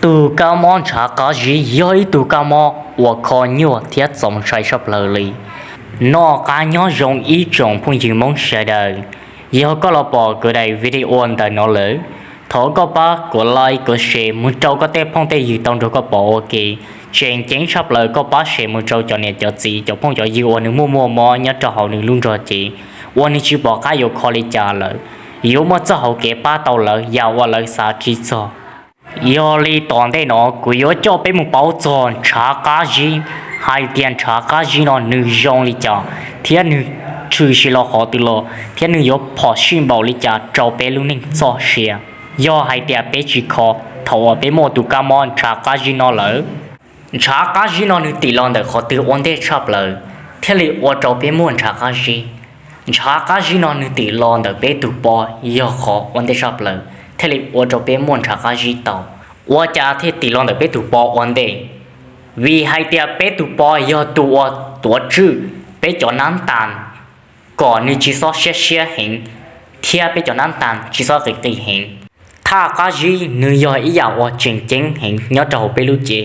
Tus kab mob ntshav qab zib yog ib tug kab mob uas kho nyuaj thiab txaus ntshai tshaj plaws li. Noj qab nyob zoo ib tsoom phooj ywg Hmoob sawv daws. Yog koj los pom kuv daim video ntawm no lawm, thov koj pab kuv like kuv share mus rau koj tej phooj tej ywg tau nrog koj pom ua ke. Tseem ceeb tshaj plaws koj pab share mus rau cov niam cov txiv cov phooj cov ywg uas nws muaj muaj mob nyob rau hauv nws lub nrog cev, uas nws tsis pom qab yuav kho li cas lawm, yuav muaj txoj hauv kev pab tau lawv yam uas lawv xav tsis txog. Yog li tom ntej no kuv yuav coj peb mus paub txog ntshav qab zib, hais tias ntshav qab zib no nws zoo li cas, thiab nws tshwm sim los qhov twg los, thiab nws yuav phom sij npaum li cas rau peb lub neej txoj sia. Yog hais tias peb tsis kho thaum uas peb muaj tus kab mob ntshav qab zib no lawm. Ntshav qab zib no nws tim los ntawm qhov twg ua ntej tshaj plaws thiaj li ua rau peb muaj ntshav qab zib? Ntshav qab zib no nws tim los ntawm peb tus pob yog qhov ua ntej tshaj plaws thiaj li ua rau peb muaj ntshav qab zib tau. Ua cas thiaj tim los ntawm peb tus pob ua ntej? Vim hais tias peb tus pob yog tus uas tuav tswj peb cov nab tas kom nws tsis txhob siab siab heev, thiab peb cov nab tas tsis txhob qis qis heev. Thaj qab zib nws yog ib yam uas tseem ceeb heev nyob rau hauv peb lub cev.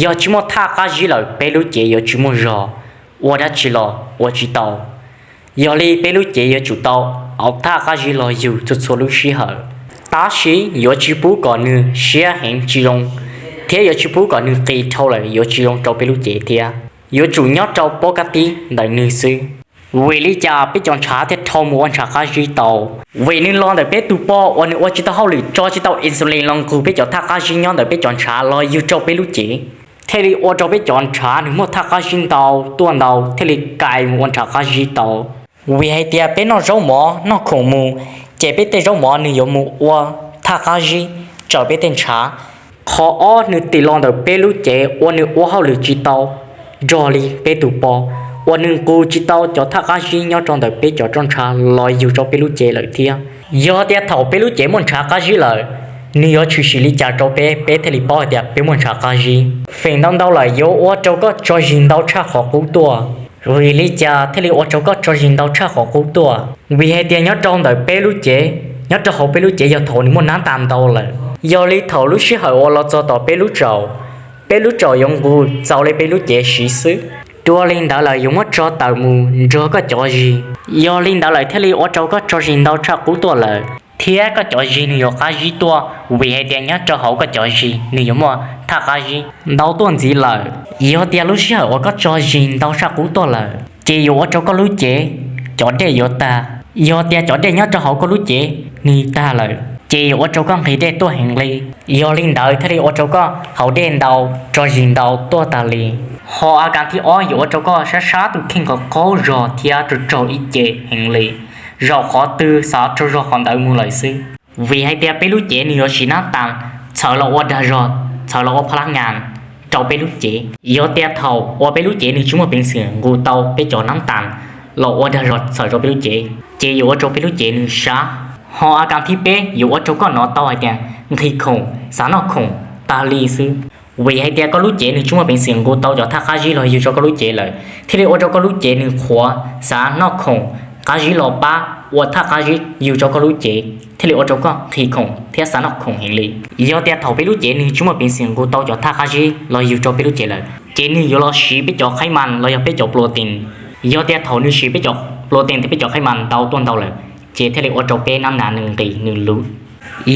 Yog tsis muaj thaj qab zib lawm peb lub cev yuav tsis muaj zog, ua dab tsi los ua tsis tau. Yog li peb lub cev yuav tsum tau thaj qab zib los yug txhua txhua lub sij hawm. Tab sis yuav tsis pub kom nws siab heev tsis zoo, thiab yuav tsis pub kom nws qis dhau lawm yuav tsis zoo rau peb lub cev thiab. Yuav tsum nyob rau pob kab tib ntawm nws xwb. Vim li cas peb cov ntshav thiaj dhau mus ua ntshav qab zib tau? Vim nws los ntawm peb tus pob uas nws ua tsis tau hauj lwm tso tsis tau insulin los nqug peb cov thaj qab zib nyob ntawm peb cov ntshav los yug rau peb lub cev, thiaj li ua rau peb cov ntshav nws muaj thaj qab zib ntau tuaj ntau thiaj li kais mus ua ntshav qab zib tau. Vim hais tias peb noj zaub mov noj khoom mus, ces peb tej zaub mov nws yuav mus ua thaj qab zib tsawm peb tej ntshav. Qhov ob nws tim los ntawm peb lub cev uas nws ua hauj lwm tsis tau nrog li peb tus pob, uas nws nqug tsis tau cov thaj qab zib nyob rau ntawm peb cov roj ntshav los yug rau peb lub cev lawm thiab. Yog tias thaum peb lub cev muaj ntshav qab zib lawm, nws yuav tshwm sim li cas rau peb, peb thiaj li paub hais tias peb muaj ntshav qab zib? Feem ntau ntau lawm yuav ua rau koj tso zis ntau tshaj qhov qub tuaj. Vim li cas thiaj li ua rau koj tso zis ntau tshaj qhov qub tuaj? Vim hais tias nyob rau ntawm peb lub cev, nyob rau hauv peb lub cev yog thaum nws muaj nab tas ntau lawm. Yog li thaum lub sij hawm uas los txog tom peb lub tsaum, peb lub tsaum yuav nqus txaus li peb lub cev siv xwb. Dua li ntawd lawm yuav muab tso tawm mus nrog koj cov zis. Yog li ntawd lawm thiaj li ua rau koj tso zis ntau tshaj qub tuaj lawm, thiab koj cov zis nws yuav qab zib tuaj, vim hais tias nyob rau hauv koj cov zis nws yuav muaj thaj qab zib ntau tuaj ntxiv lawm. Yog tias lub sij hawm uas koj tso zis ntau tshaj qub tuaj lawm, ces yuav ua rau koj lub cev cov dej yuav tag. Yog tias cov dej nyob rau hauv koj lub cev nws tag lawm, ces yuav ua rau koj nqhis dej tuaj heev li. Yog li ntawd thiaj li ua rau koj haus dej ntau, tso zis ntau tuaj tag li. Ho a kas thib ob yuav ua rau koj sab sab tus kheej qhov qaub zog thiab raug raug ib ce heev li, zaum qhov twg xav raug zog qhov ntawd mus lawm xwb. Vim hais tias peb lub cev nws yuav siv nab tas txhawv los ua dag zog, txhawv los ua pha lab ngas rau peb lub cev. Yog tias thaum uas peb lub cev nws tsis muaj peev xwm nqus tau peb cov nab tas los ua dag zog txhawv rau peb lub cev, ces yuav ua rau peb lub cev nws sab. Ho a kas thib peb yuav ua rau koj hnov tau hais tias nqhis khoom, xav noj khoom tag li xwb. Vim hais tias koj lub cev nws tsis muaj peev xwm nqus tau cov thaj qab zib los yug rau koj lub cev lawm, thiaj li ua rau koj lub cev nws qhuav, xav noj khoom, qab zib los pab ua thaj qab zib yug rau koj lub cev, thiaj li ua rau koj nqhis khoom thiab xav noj khoom heev li. Yog tias thaum peb lub cev nws tsis muaj peev xwm nqus tau cov thaj qab zib los yug rau peb lub cev lawm, ces nws yuav los siv peb cov khaib mas los yog peb cov protein. Yog tias thaum nws siv peb cov protein thiab peb cov khaib mas ntau tuaj ntau lawm, ces thiaj li ua rau peb nab nas nws nqis nws luv.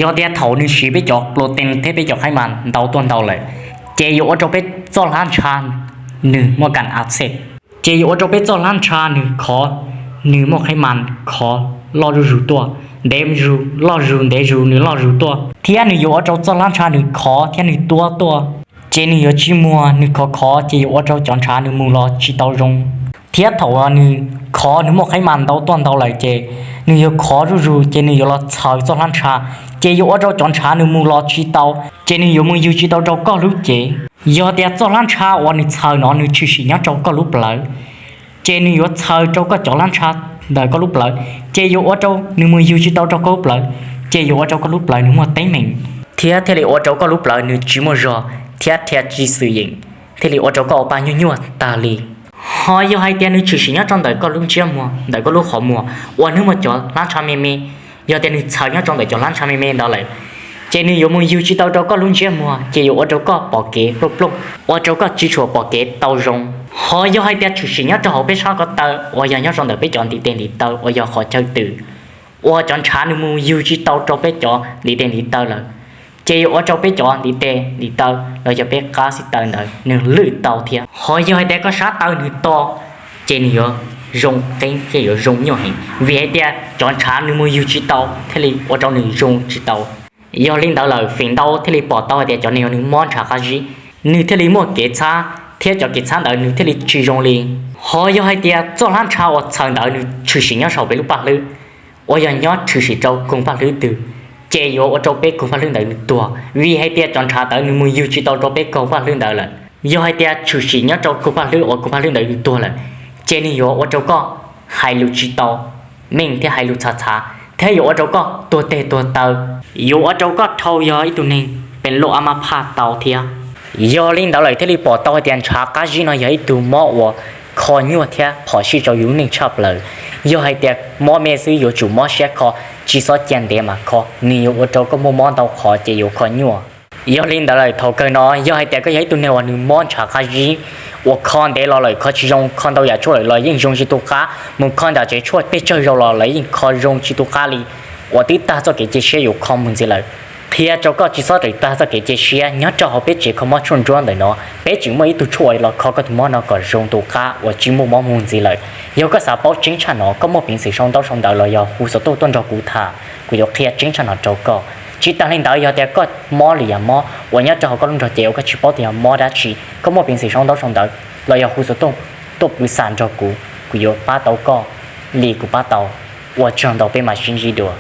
Yog tias thaum nws siv peb cov protein thiab peb cov khaib mas ntau tuaj ntau lawm, ces yuav ua rau peb txoj hlab ntsha nws muaj kas a xej, ces yuav ua rau peb txoj hlab ntsha nws khov, nws muaj khaib mas khov loj zuj zus tuaj, ntev zus loj zus ntev zus nws loj zus tuaj, thiab nws yuav ua rau txoj hlab ntsha nws khov thiab nws tuab tuaj. Ces nws yuav tsis muag, nws khov khov ces yuav ua rau cov ntshav nws mus los tsis tau zoo. Thiab thaum uas nws khov nws muaj khaib mas ntau tuaj ntau lawm ces nws yuav khov zuj zus ces nws yuav los txhaws txoj hlab ntsha, ces yuav ua rau cov ntshav nws mus los tsis tau, ces nws yuav mus yug tsis tau rau koj lub cev. Yog tias txoj hlab ntsha uas nws txhaws no nws tshwm sim nyob rau koj lub plawv, ces nws yuav txhaws rau koj cov hlab ntsha ntawm koj lub plawv, ces yuav ua rau nws mus yug tsis tau rau koj lub plawv, ces yuav ua rau koj lub plawv nws muaj teeb meem, thiab thiaj li ua rau koj lub plawv nws tsis muaj zog thiab dhia tsis xwm yeem, thiaj li ua rau koj ua paj nyuaj nyuaj tag li. Ho yog hais tias nws tshwm sim nyob rau ntawm koj lub ntsiab muag, ntawm koj lub qhov muag uas nws muaj cov hlab ntsha me me, yog tias nws txhaws nyob rau ntawm cov hlab ntsha me me ntawd lawm, ces nws yuav mus yug tsis tau rau koj lub ntsiab muag, ces yuav ua rau koj pom kev plooj plooj, ua rau koj tsis tshua pom kev tau zoo. Ho yog hais tias tshwm sim nyob rau hauv peb sab ko taw uas yog nyob rau ntawm peb cov ntiv tes ntiv taw uas yog qhov chaw twm uas cov ntshav nws mus yug tsis tau rau peb cov ntiv tes ntiv taw lawm, ces yuav ua rau peb cov ntiv tes ntiv taw los yog peb qab xib taw ntawd nws lwj tau thiab. Ho yog hais tias koj sab taw nws to, ces nws yuav zoo qeeb thiab yuav zoo nyuaj heev, vim hais tias cov ntshav nws mus yug tsis tau thiaj li ua rau nws zoo tsis tau. Yog li ntawd lawm feem ntau thiaj li pom tau hais tias cov neeg uas nws mob ntshav qab zib, nws thiaj li muaj kev txhab, thiab cov kev txhab ntawd nws thiaj li tsis zoo li. Ho yog hais tias txoj hlab ntshav uas txhaws ntawd nws tshwm sim nyob saum peb lub paj hlwb, uas yog nyob tshwm sim rau koog paj hlwb twg, ces yuav ua rau peb koog paj hlwb ntawd nws tuag, vim hais tias cov ntshav ntawd nws mus yug tsis tau rau peb koog paj hlwb ntawd lawm. Yog hais tias tshwm sim nyob rau koog paj hlwb uas koog paj hlwb ntawd nws tuag lawm, ces nws yuav ua rau koj hais lus tsis tau meej thiab hais lus txhav txhav, thiab yuav ua rau koj tuag teg tuag taw, yuav ua rau koj dhau yog ib tug neeg pes loj a ma phaj tau thiab. Yog li ntawd lawm thiaj li pom tau hais tias ntshav qab zib no yog ib tug mob uas kho nyuaj thiab phom sij rau yus lub neej tshaj plaws. Yog hais tias mob me xwb yuav tsum mob siab kho, tsis txhob cia ntev mas kho, nws yuav ua rau koj muaj mob ntau qhov ces yuav kho nyuaj. Yog li ntawd lawm thaum kawg no yog hais tias koj yog ib tug neeg uas nws mob ntshav qab zib, uas kho ntev los lawm kho tsis zoo, kho ntau yam tshuaj lawm los yeej zoo tsis tu qab, mus kho nram tsev tshuaj pes tsawg zaus los lawv yeej kho zoo tsis tu qab li, uas twb tag txoj kev cia siab yuav kho mus ntxiv lawm. Qhia rau koj tsis txhob tawm tag txoj kev cia siab, nyob rau hauv peb tsev kho mob tshuaj nruab ntawm no, peb tseem muaj ib tug tshuaj los kho koj tus mob no kom zoo tu qab uas tsis muaj mob mus ntxiv lawm. Yog koj xav paub tseeb tshaj no, koj muaj peev xwm sau ntaub sau ntawv los yog hu xov tooj tuaj nrog kuv tham, kuv yuav qhia tseeb tshaj no rau koj. Tsis tas li ntawd, yog tias koj mob lwm yam mob uas nyob rau hauv koj lub nrog cev uas koj tsis paub tias yog mob dab tsi, koj muaj peev xwm sau ntaub sau ntawv los yog hu xov tooj tuaj pw xam nrog kuv, kuv yuav pab tau koj li kuv pab tau. Ua tsaug ntau, peb mam sib ntsib dua.